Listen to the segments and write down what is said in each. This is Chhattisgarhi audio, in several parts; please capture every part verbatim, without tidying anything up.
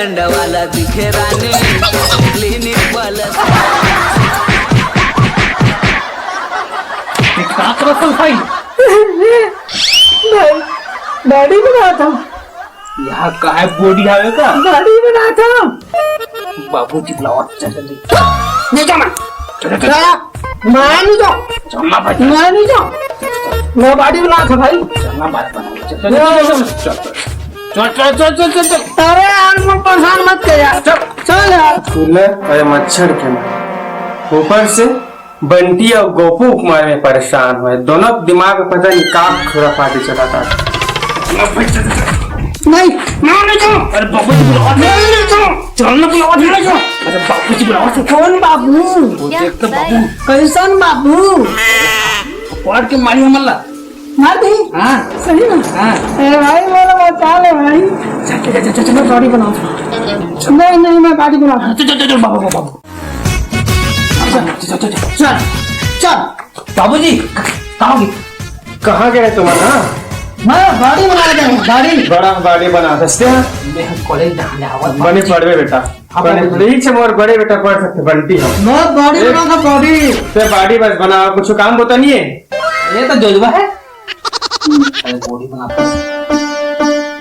डंडा वाला दिखे रानी, क्लिनिक वाला। ये का करत हस भाई? भाई, बॉडी बनात हंव। यहाँ का है बॉडी आवे का? बॉडी बनात हंव। बाबूजी बुलावत हे, चल जल्दी। नहीं जाना। चल, चल, चल। मैं नहीं जाऊँ। चलना भाई। मैं नहीं जाऊँ। मैं बॉडी बनात हंव भाई। चलना भाई, बना। चल, चल, चल, चल, चल। चल, चल, चल, चल, चल, चल। अरे यार, मैं परेशान मत कर यार। चल। चल यार। तू ले, अरे मच्छर के मारे। ऊपर से बंटी अउ गोपू के मारे में परेशान होय। दोनों के दिमाग में पता नहीं का खुराफाती चलत हे। नहीं, मैं नहीं जाऊँ। अरे बाबूजी बुलावत हे। मैं नहीं जाऊँ। चल ना, बुलावत हे, नहीं जाऊँ। अरे बाबूजी बुलावत हे। कौन बाबू? वो देख तो बाबू। कैसन बाबू? पकड़ के मारी हमला। मार दे। हाँ। सही में? हाँ। ए भाई, मोला बचा ले भाई। चल, चल, चल, चल, चल, बॉडी बनाओ। नहीं, नहीं, मैं बॉडी बनाऊँ। चल, चल, चल, चल, बाबू, बाबू, बाबू। चल, चल, चल, चल, चल। बाबूजी, कहाँ गए? कहाँ गए तुम, हाँ? मैं बॉडी बना रहे हूँ, बॉडी। बड़ा बॉडी बना सकते हैं। मैं कॉलेज जाने आवा। बने पढ़वे बेटा। हाँ, बने, बाबूजी। ठीक से मोर बड़े बेटा पढ़ सकते, बंटी हम। मैं बॉडी एक बना था, बॉडी। ते बॉडी बस बना, कुछ काम होता नहीं है। ये तो जोजवा है। अरे बॉडी बनाता हूँ।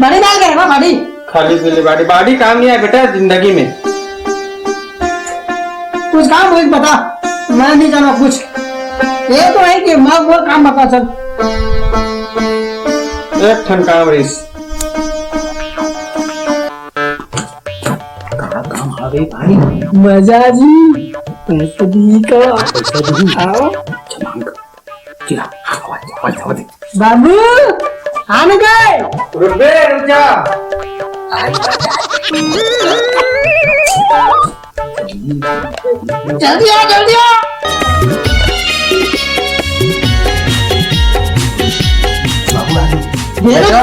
बॉडी डाल के रखना, बॉडी। खाली पीली बॉडी, बॉडी काम नहीं आय बेटा जिंदगी में। कुछ काम होई बता, मैं नहीं जाना कुछ। ये तो है कि मैं वो काम बता चल। एक ठन काम रहीस। का काम हवे भाई? मजा जी, पैसा दी का? पैसा दी। आओ। चल, हम चिल्ला, आवाज, आवाज, आवाज। बाबू, आने गए। रुक बे, रुक जा। जल्दी आ, जल्दी आ। बाबू, आ गए। दे दो। बेटा,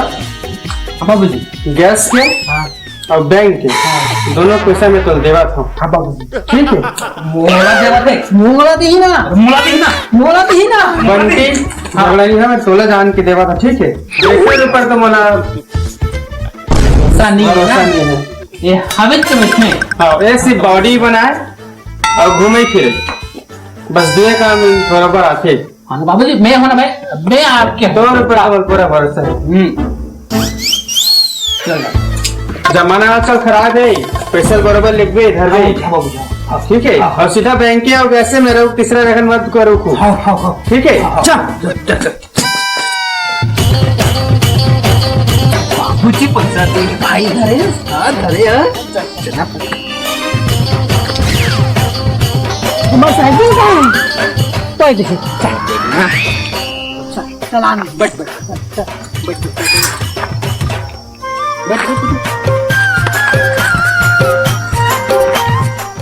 बाबूजी। गैस के? हाँ। अउ बैंक के हाँ। दोनों पैसा मैं तोला देवत हंव। हाँ बाबूजी। ठीक है? मोला देवत हे? मोला देही ना। मोला देही ना। मोला देही ना। बंटी, हाँ। झगड़ा नहीं है, मैं तोला जान के देवत हंव, ठीक है? पैसे के ऊपर तो मोला भरोसा नहीं है भरोसा ना। नहीं है। ये हवे तो इसमें। हाँ, ऐसी बॉडी बनाए अउ घूमे फिरे, बस दुए काम बराबर आथे। हाँ, बाबूजी, मैं हूँ ना भाई, मैं आपके तोर ऊपर तो पूरा भरोसा है। हम्म। चल। जमाना आजकल खराब है, पैसा बरोबर लिखबे, धरबे। हाँ, बाबूजी, हाँ। ठीक है? हाँ। अउ सीधा बैंक के अउ वैसे मेरा तीसरा रकम मत करो को। हाँ, हाँ, हाँ। ठीक है? हाँ, हाँ। चल। चल, चल, चल। बाबूजी पैसा दे भाई, धरे, हाँ, धरे, हाँ। चल, चल, चल। मोटरसाइकिल का है? तो ये देखिए, चल, चल, चल, चल, चल, बैठ, बैठ, बैठ, बैठ, बैठ, बैठ।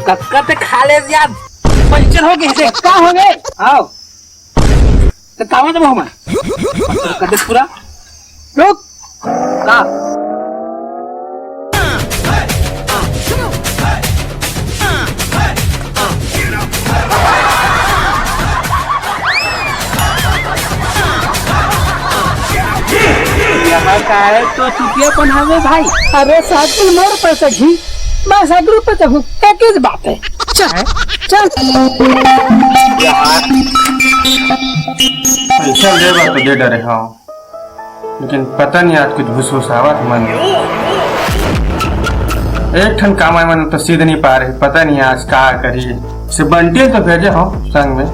कक्का ते खा ले यार, पंचर हो गए। कक्का हो गए? आओ। तो कामा जब हम कदे पूरा रुक। का? यहाँ का है तो चुतिया बनावे भाई। अरे साइकिल मोर पे चढ़ी, मैं साइकिल पे चढ़ू, एक ही बात है। चल, चल। पैसा देबा तो दे डरे हंव, लेकिन पता नहीं आज कुछ भुसभुसावत मन। एक ठन काम आय मन तो सीध नहीं पा रहे, पता नहीं आज का करी। से बंटी तो भेजे हंव संग में।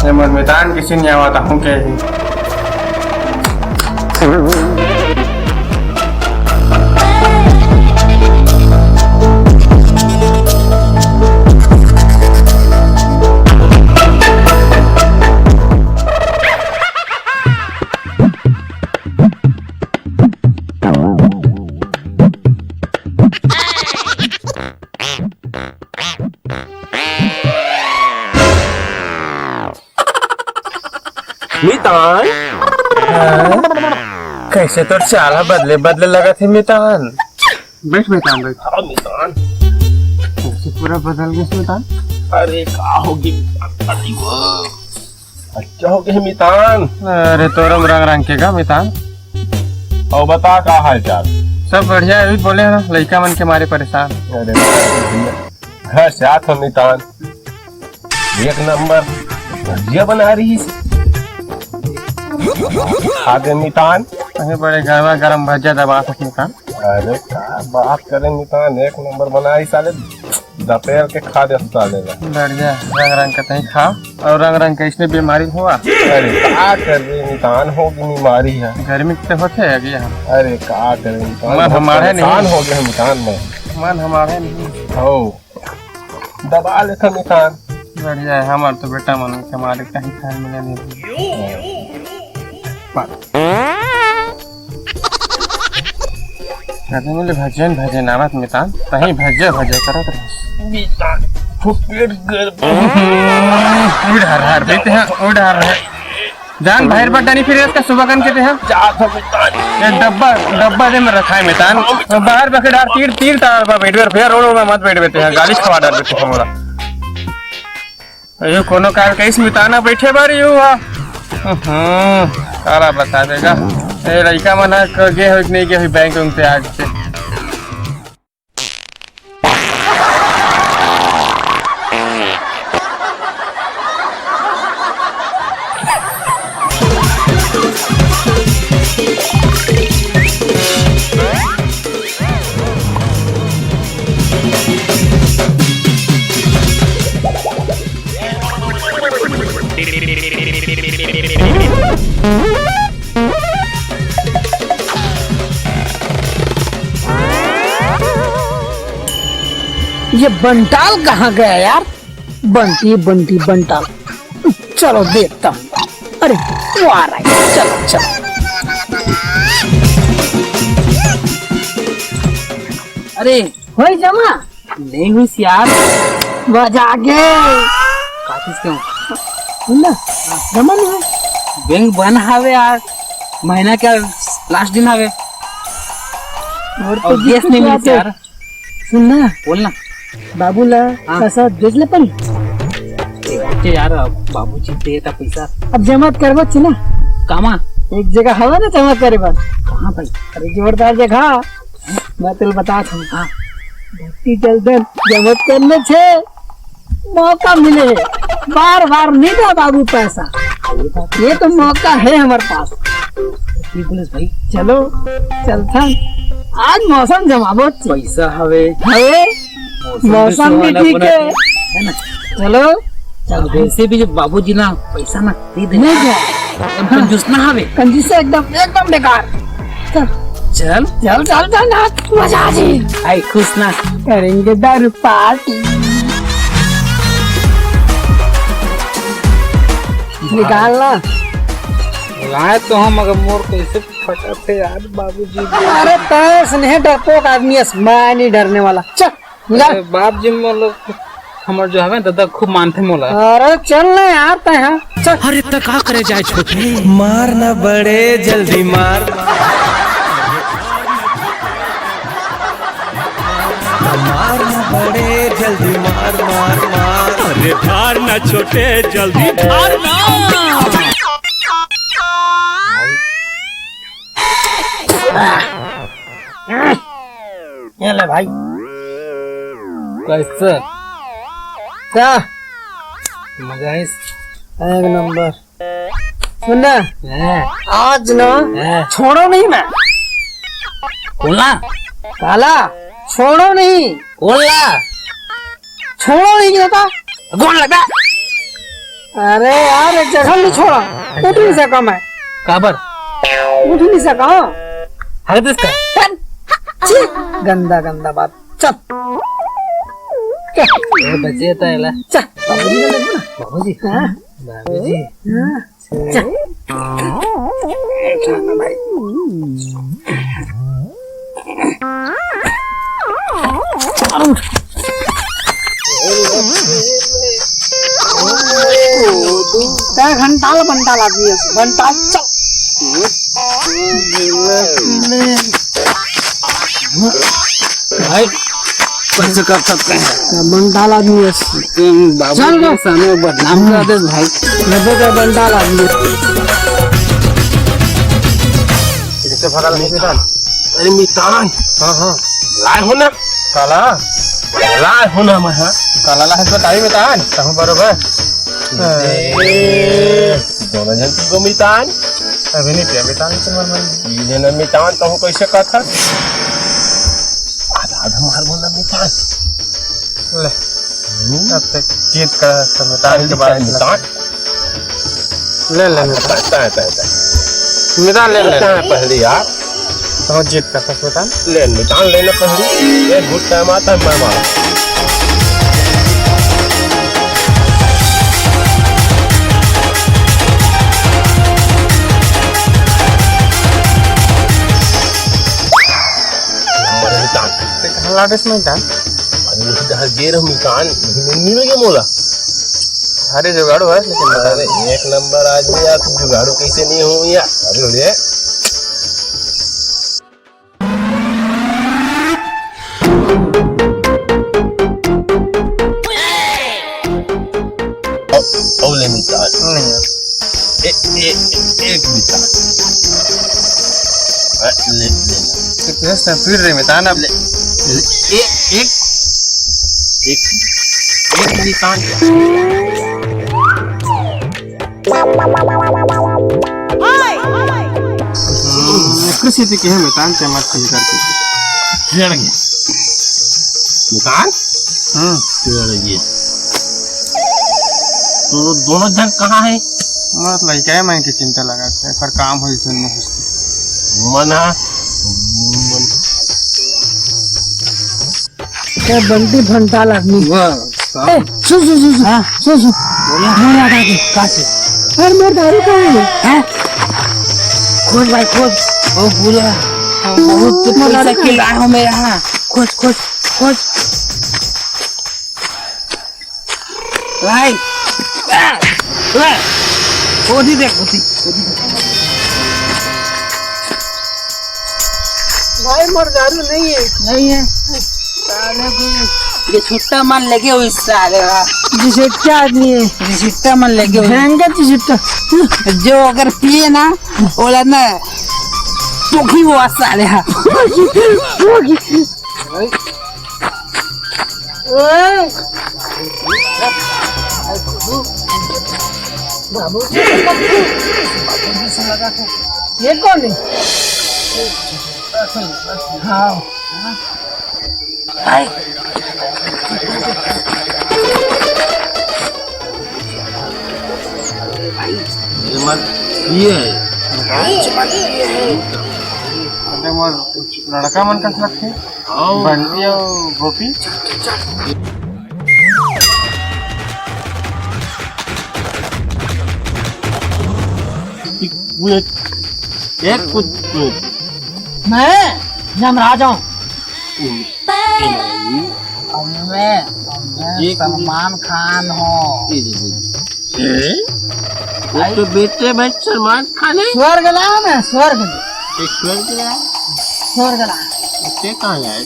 ये मोर मितान किसी नहीं आवत हूँ के। मितान। हाँ? कैसे तोर चाल ह बदले बदले लगत हे मितान? बैठ मितान, बैठ। हाँ मितान। कैसे पूरा बदल गए मितान? अरे का हो गया मितान? अरे वो अच्छा हो गया मितान। अरे तोरम रंग रंग के का मितान? अउ बता, का हाल चाल? सब बढ़िया हे, अभी बोले हन, लइका मन के मारे परेशान। अरे भैया, घर से आत हन मितान, एक नंबर भजिया बना रहिस, खा दे मितान। अरे बड़े गरमा गरम भजिया दबा सकत मितान। अरे का बात करे मितान, एक नंबर बनाइस साले, दपेल के खा दे साले ला। बढ़िया, रंग रंग के तहीं खा, अउ रंग रंग के अइसने बीमारी होवय। अरे का करबे मितान, होगे बीमारी हे। गर्मी के तो होथे अभी हम। अरे का करबे मितान, मन बहुत हमारे परेशान नहीं। होगे हे मितान मैं। मन हमारे नहीं। हो, दबा लेथन मितान। बढ़िया हे, हमर तो बेटा मन के मारे कहीं खाए मिले नहीं। कदे मिले भजन भजन आवत मितान, तहीं भजन भजन करत रहिस। मितान, हो पेट गरम। उड़ हर हर, बेटे हाँ, उड़ हर हर। जान बाहिर बर डानी फिर इसका सुबह कन के ते हाँ। जात हो मितान। ये डब्बा, डब्बा दे में रखा हे मितान। बाहिर बके डार तीर, तीर तार बा बैठ बर, फिर रोड में मत बैठ बेटे हाँ, गाली खवा डार बेटे हाँ मोला। अयो, कोनो काल कइस मितान बइठे बर यू हा। हम्म, काला बता देगा। ए, लइका मन ह क-, गे होई कि नहीं गे होई बैंक उंक से आज से। ये बंटाल कहाँ गया यार? बंटी, बंटी, बंटाल। चलो देखता हूँ। अरे, वो आ रहा है। चलो, चलो। अरे, होई जमा? नहीं हुई यार। बजा के। काफिस क्यों? सुन ना, जमा नहीं हुई। बैंक बंद हावे यार, महीना के लास्ट दिन हावे। और तो और गैस नहीं मिलत यार। सुन ना, बोल ना। बाबू ला हाँ। पैसा भेज ले पन। ए, ओके यार, अब बाबूजी दे ता पैसा। अब जमा करबो च ना। कामा? एक जगह हवा ना जमा करे बर। कहाँ भाई? अरे जोरदार जगह। मैं तेल बता था। हाँ। भक्ति चल दे, जमा करने छे। मौका मिले हे, बार बार नहीं दे बाबू पैसा। ये तो मौका हे हमर पास। ठीक बोले भाई। चलो, चलथन। आज मौसम जमाबो च। पैसा हवे। हवे। मौसम मौसम भी भी ठीक सुहाना हे। है ना? चलो। चल, वैसे भी जो बाबूजी ना पैसा ना दे दे। नहीं दे। एकदम कंजूस ना हवे। कंजूस है एकदम, एकदम बेकार। चल। चल। चल, चल, चल ना, मजा आ जाए। आई खुश ना। करेंगे दारू पार्टी। निकाल ना। लाए तो हम, मगर मोर कैसे फटत हे यार बाबूजी। अरे तय स्नेह डरपोक आदमी है, मैं नहीं डरने वाला। चल। जा। अरे बाप जी, मतलब हमर जो हवे दादा खूब मानथे मोला। अरे चल ना यार, तय हाँ, चल। अरे त का करे जाए छोटे, मार ना बड़े जल्दी मार। मार ना बड़े जल्दी मार, मार, मार। अरे धार ना छोटे जल्दी धार ना। ये ले भाई। कैसे? क्या? मजा आइस? एक नंबर। सुन ना, हैं? आज ना हैं? छोड़ो नहीं मैं। बोला? काला, छोड़ो नहीं। बोला? छोड़ो नहीं कहता। कौन लगा? अरे यार, एक जगह नहीं छोड़ा। उठ नहीं सका मैं। काबर? उठ नहीं सका। हगत इसका? चल। छी, गंदा गंदा बात। चल। ए, बचे तो एला। चल। बाबूजी को देखो ना। बाबूजी। हाँ। बाबूजी। हाँ। चल। तै घंटाल बंटाल आदमी है, घंटाल चल। भाई, कैसे कर सकते हैं? बंटाल आदमी है। तुम बाबू चल के ना। सामने बदनाम कर दे भाई। मैं तो बंटाल आदमी। जैसे अरे मितान। हाँ, हाँ। लाए हो ना? काला? लाए हो ना मैं, हाँ? काला लाए तो ताई मितान, कहूँ बरोबर। ए, दोनों जन पीबो मितान। अभी नहीं पिया मितान, चल मन मन। पी लेना मितान, कहूँ कैसे कहत हस? आधा आधा मार बोला मितान। ले। हम्म? अब तक जीत का तो मितान के बाद मितान। ले, ले, मितान। तय, तय, तय। मितान ले, ले। तय पहले यार। तो जीत का तो मितान। ले, मितान लेना पहले। ये घुट टाइम आता है, मैं मारा। मितान। ते कहाँ लाडस मितान? अरे, वो तो हर गे रहूँ मितान, मिल गया मोला। अरे, जुगाड़ू है, लेकिन अरे, एक नंबर आदमी यार, तू जुगाड़ू कैसे नहीं हो यार? अरे, ले। ओ, ओ ले मितान। नहीं यार। ए, ए, एक मितान। अ, ले, ले। कितने से पीट रहे मितान अब? ले, ले, एक, एक, एक, एक मितान। हम्म, कृषि के है मितान के मत फील करके। जड़ गया। मितान? हम्म। जड़ गया। तो दोनों जन कहाँ है? मत लइका है, मैं के चिंता लगा थे, पर काम होई सुन नहीं होती। मना, मन। ए, बंटी भंटाल आदमी। वाह, साहब। ए, सुन, सुन, सुन, सुन। हाँ। सुन, सुन। बोला। मोर याद आ गई। का से? अरे, मोर दारू कहाँ है? हैं? खोज भाई, खोज। ओ, पूरा बहुत मोर पैसा दारू के कहाँ है? लाए हो मेरे यहाँ। खोज, खोज, खोज। भाई। आ, आ, वो भी देख, वो भी, वो भी देख। भाई, मोर दारू नहीं है। नहीं है? साले को ये छुट्टा मन लेके हुई साले का। जिसे क्या आदमी है? ये छुट्टा मन लेके हुई। भयंकर जी छुट्टा। जो अगर पिए ना, ओला ना, चोखी वो साले हा। ओए। बाबू, ये कौन है? हाँ। हाय। ये मत, ये है। अरे, मोर लड़का मन कस लगथे। आओ। बंटी अउ गोपी। एक, एक कुछ। मैं यमराज हूँ। अब मैं, अब मैं ये सलमान खान हूँ। ये दे, दे, दे। हैं? वो तो बेटे भाई सलमान खान है। स्वर्ग ला मैं, स्वर्ग। ये स्वर्ग ला? स्वर्ग ला। ये कहाँ है?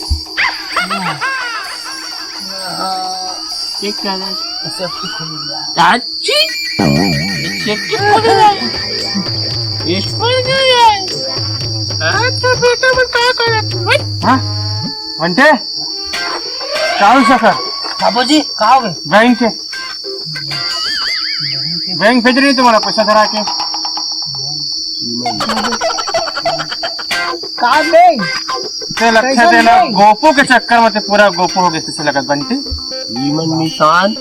हाँ। ये क्या है? ऐसे खुल गया। चाची? ये क्या बोल रहा है? ये स्वर्ग है। हाँ, तो बेटा मैं क्या करा तू, भाई? हाँ? बंटे? चालू सकर। बाबूजी, कहाँ हो गए? बैंक के। बैंक भेज रही तुम्हारा पैसा धरा के। का बैंक? ते लगता कैसा देना बैंक? गोपो के चक्कर में ते पूरा गोपो हो गए, किसे लगत बंटी? ईमन निशान,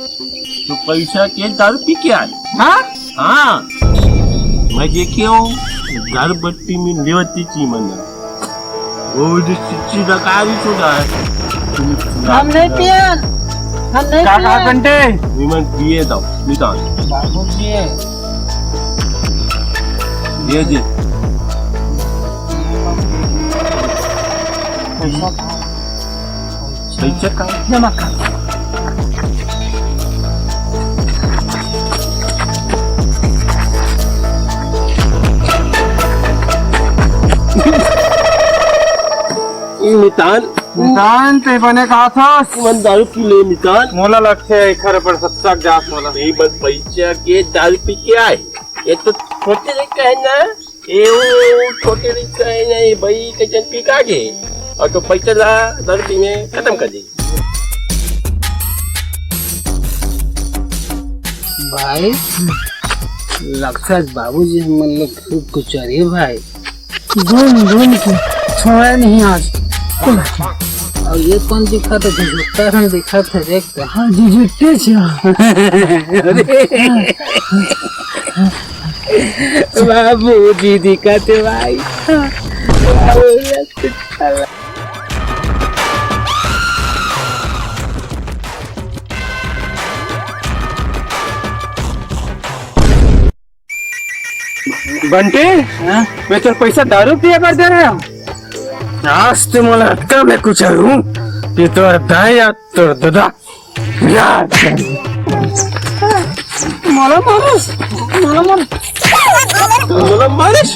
तू पैसा के दारू पी के आए? हाँ? हाँ। मैं देखे हूँ, दारू बट्टी में लेवती चीमन। वो जो चिच्ची डकारी चुदा है। हम नहीं पिए, हम नहीं का कहा पिए। घंटे? निमन पिए दो, निकाल। बाबू पिए। ये जे। पैसा कहाँ? पैसा कहाँ? जमा कर। मितान। मितान, ते बने कहा था? मन दारू पी ले, मितान। मोला लगथे, एखर पर सच्चा जात मोला। नहीं, बस पैसा के दारू पी के आए। ये तो छोटे से कहना। ए, ओ छोटे लइका हे ना, ए बई के जन पिका गे, अउ तो पइसा ला दारू पी में खतम कर दे। भाई, लगता है बाबूजी हमन लोग खूब कुचरिए भाई। घूम घूम के छोड़ा नहीं आज। अउ ये कौन दिखा था? झुझुकता हम दिखा था, देख तो। हाँ, झुझुकते छे। बाबूजी दिखा थे भाई। बंटी, हाँ? मैं तोर पैसा दारू पिए बर दे रहे हंव। आज तो मोला अतका मैं कुचलहूं कि तोर दाई या तोर ददा। या। मोला मारिस, मोला मारिस। मोला मारिस,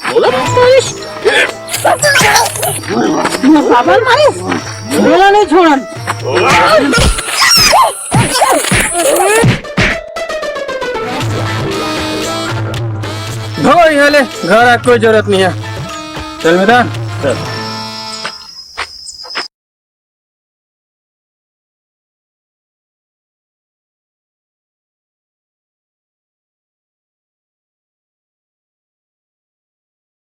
मोला मारिस। मोर बाबा मारिस, मोला नहीं छोड़न। धो इहाँ ले, घर आ कोई जरूरत नहीं है। चल बेटा, चल।